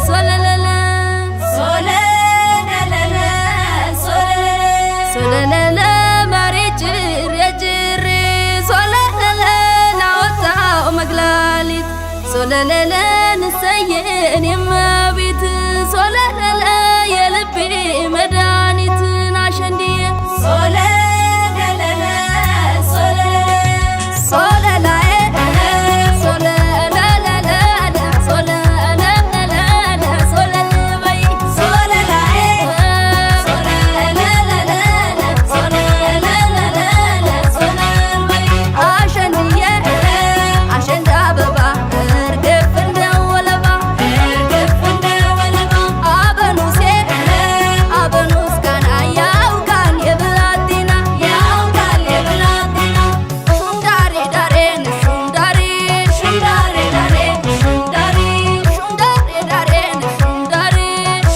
ሶለለለ ሶለለለ ሶለለለ መሬት ጭር የጭሬ ሶለለለ ናወጣው መግላሊት ሶለለለ ንሰየን የመቤት ሶለለለ የልቤ መድኃኒት አሸንድዬ ሶለለለ ሶለላዬ ሶለለለለ ሶለለለለ ሶለል በይ ሶለላዬ ሶለለለለ ሶለለለለ ሶለል በይ አሸንድዬ አሸንዳ አበባ እርግፍ እንደ ወለባ እርግፍ እንደ ወለባ አበኑሴ አበኑስ ካና ያውቃል የብላቴና ያውቃል የብላቴና ሹምዳሬ ዳሬን ሹምዳሬ ሹምዳሬ ዳሬ ሹምዳሬ ሹምዳሬ ዳሬን ሹምዳሬ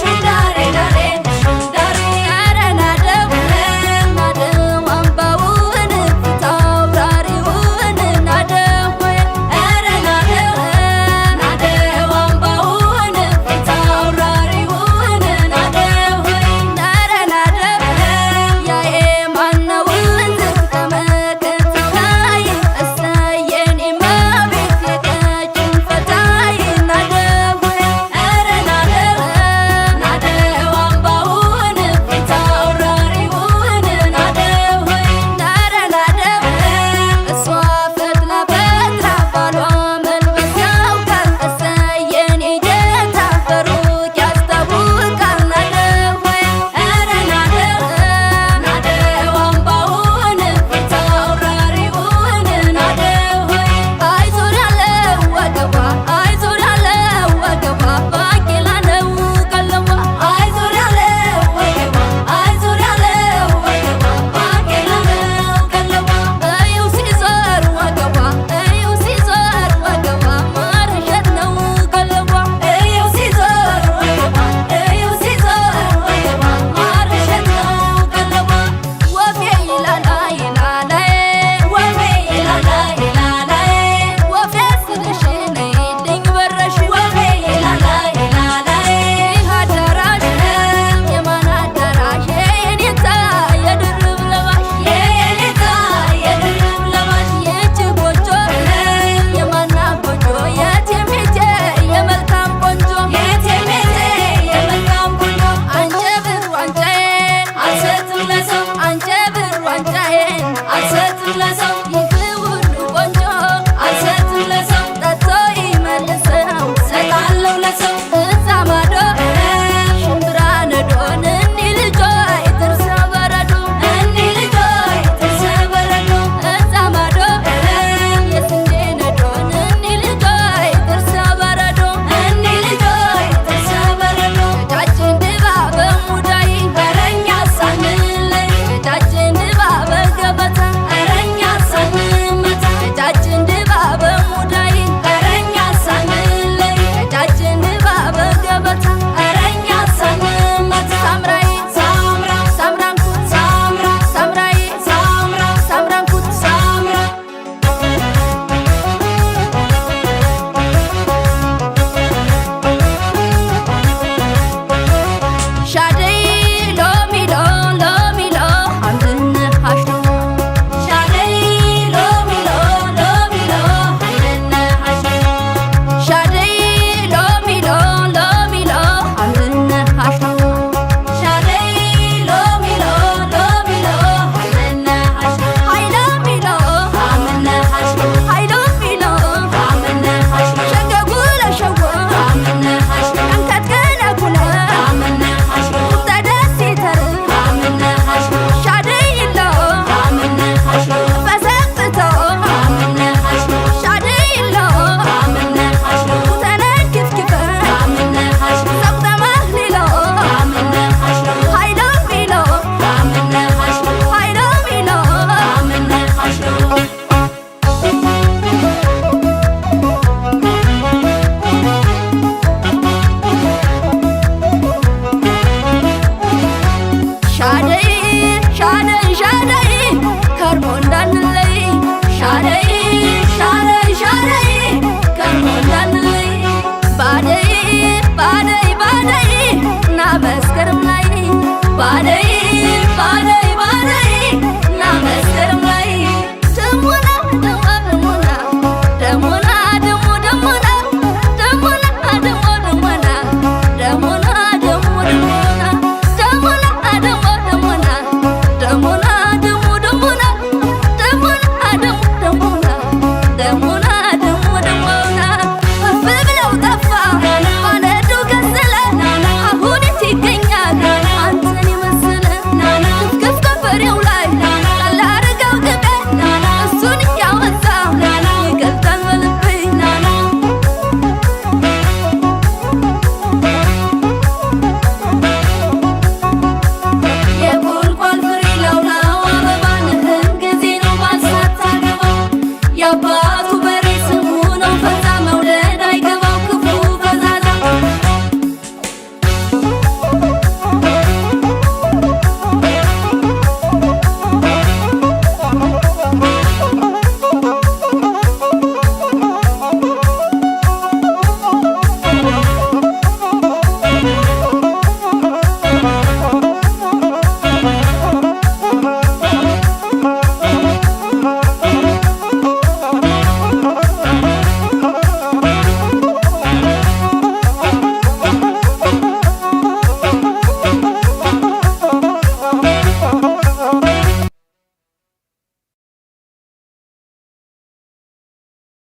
ሹምዳሬ ዳሬ ሹምዳሬ ኧረ ናደው ናደው አምባውን ፊታውራሪውን ናደው ኧረ ናደው ናደው አምባውን ፊታውራሪውን ናደው ኧረ ናደው ያዬ ማነውን ከመከታው ላይ እሰይ የኔማ ቤት የቀጭን ፈታይ ናደው ኧረ ናደው ናደው አምባውን ፊታውራሪውን ናደው ኧረ ናደው እሷ ፈትላ በትራ ባሏ መልበስ ያውቃል እሰይ የኔ ጌታ በሩቅ ያስታውቃል ናደው ኧረ ናደው ናደው አምባውን ፊታውራሪውን ናደው አይዞር ያለው ወገቧ አይዞር ያለው ወገቧ ባቄላ ነው ቀለቧ አይዞር ያለው ወገቧ አይዞር ያለው ወገቧ ባቄላ ነው ቀለቧ እዩ ሲዞር ወገቧ እዩ ሲዞር ወገቧ ማርሸት ነው ቀለቧ እዩ ሲዞር ወገቧ እዩ ሲዞር ወገቧ ማርሸት ነው ቀለቧ ወፌ ይላላ ይላላዬ ወፌ ይላላ ይላላዬ ወፌ ስልሽ ነይልኝ በረሽ ወፌ ይላላ ይላላዬ ይህ አዳራሽ የማን አዳራሽ የኔታ የድርብ ለባሽ የኔታ የድርብ ለባሽ ይህች ጎጆ የማና ጎጆ የቴሜቴ የመልካም ቆንጆ የቴሜቴ የመልካም ቆንጆ አንጨ ብር ዋንጫዬን አልሰጥም ለሰው አንጨ ብር ዋንጫዬን አልሰጥም ለሰው ይህ ሁሉ ቆንጆ አልሰጥም ለሰው ጠጥቶ ይመልሰው ሰጣለው ለሰው